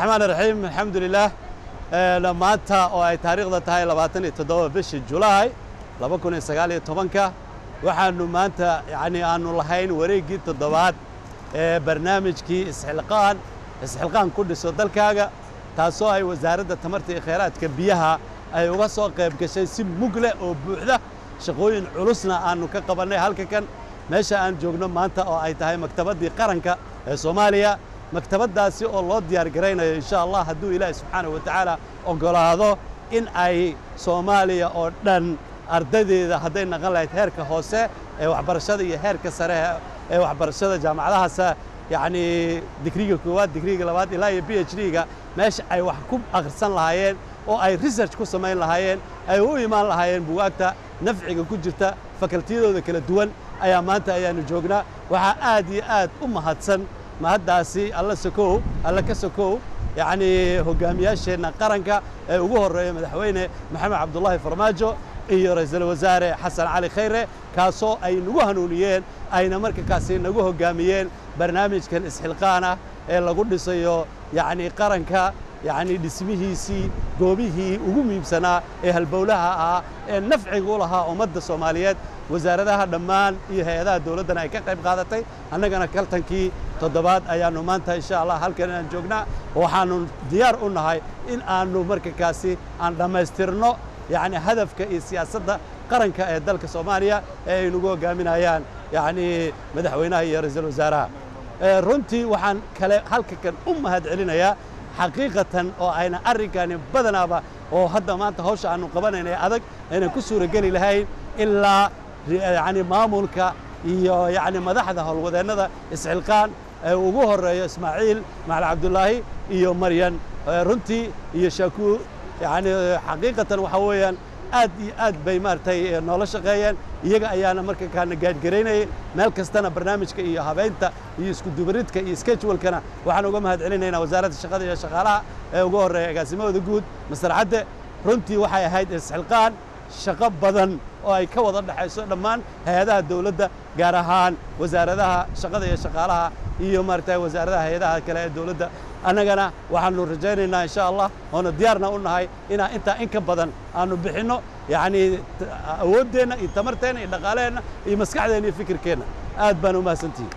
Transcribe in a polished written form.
Raxmaan raxiim, alxamdulilah. Maanta oo ay taariikhda tahay 27 bishii Julaay 2019-ka, waxaanu maanta yacni aanu lahayn wareeggii toddobaad ee barnaamijkii Isxilqaan, Isxilqaan ku dhiso dalkaaga, taasoo ay Wasaaradda Tamarta iyo Khayraadka Biyaha ay uga soo qayb gashay si mug leh oo buuxda. Shaqooyin culusna aanu ka qabannay halka kan meesha aan joogno maanta, oo ay tahay Maktabaddii Qaranka ee Soomaaliya, maktabaddaasi oo loo diyaar garaynayo, insha Allah, hadduu Ilaahi subxaanahu wa tacaala oggolaado, in ay Soomaaliya oo dhan ardaydeeda, hadday naqon lahayd heerka hoose ee waxbarashada iyo heerka sare ee waxbarashada jaamacadahaas, yacni digriga koowaad, digriga labaad ilaa iyo PhD-ga, meesha ay wax ku akhrisan lahaayeen oo ay research ku samayn lahaayeen, ay u imaan lahaayeen bugaagta nafciga ku jirta fakaltiyadooda kala duwan, ayaa maanta ayaanu joognaa. Waxaa aad iyo aad u mahadsan, mahaddaasi Alla sokow, Alla ka sokow, yacni hogaamiyaasheenna qaranka ee ugu horreeya Madaxweyne Maxamed Cabdullaahi Farmaajo iyo Ra'iisul Wasaare Xasan Cali Khayre, kaasoo ay nagu hanuuniyeen, ayna marka kaasi nagu hoggaamiyeen barnaamijkan isxilqaan ah ee lagu dhisayo yacni qaranka, yacni dhismihiisii goobihii ugu muhiimsanaa ee halbowlaha ahaa ee nafciga u lahaa ummadda Soomaaliyeed. Wasaaradaha dhammaan iyo hay-adaha dowladdana ay ka qayb qaadatay. Annagana kaltankii toddobaad ayaannu maanta, insha Allah, halkan inaan joognaa. Waxaannu diyaar u nahay in aanu marka kaasi aan dhammaystirno yacni hadafka iyo siyaasadda qaranka ee dalka Soomaaliya ee ay nagu hoggaaminayaan yacni madaxweynaha iyo ra'iisul wasaaraha. Runtii waxaan kale halka kan u mahad celinayaa xaqiiqatan, oo ayna arrinkani badanaaba oo hadda maanta hawsha aanu qabanayna ee adag aynan ku suurageli lahayn ilaa yacni maamulka iyo yacni madaxda howlwadeennada Isxilqaan ee ugu horreeyo Ismaaciil Macali Cabdullaahi iyo Maryan runtii iyo Shakuur. Yacni xaqiiqatan waxa weeyaan aad iyo aad bay maaragtay noola shaqeeyeen. Iyaga ayaana marka kaana gaadhgaraynayay meel kastana barnaamijka iyo habeynta iyo isku dubaridka iyo schedule-kana. Waxaan uga mahad celinaynaa Wasaaradda Shaqada iyo Shaqaalaha ee ugu horreeya agaasimahooda guud Master Cadde. Runtii waxay ahayd isxilqaan shaqo badan oo ay ka wada dhexayso dhammaan hay-adaha dowladda, gaar ahaan wasaaradaha shaqada iyo shaqaalaha iyo maaragtay wasaaradaha hay-adaha kale ee dowladda. Annagana waxaanu rajaynaynaa, insha Allah, oona diyaarna u nahay inaan intaa in ka badan aanu bixinno, yacni awooddeenna iyo tamarteenna iyo dhaqaaleheenna iyo maskaxdeenna iyo fikirkeenna. Aad baan u mahadsantihin.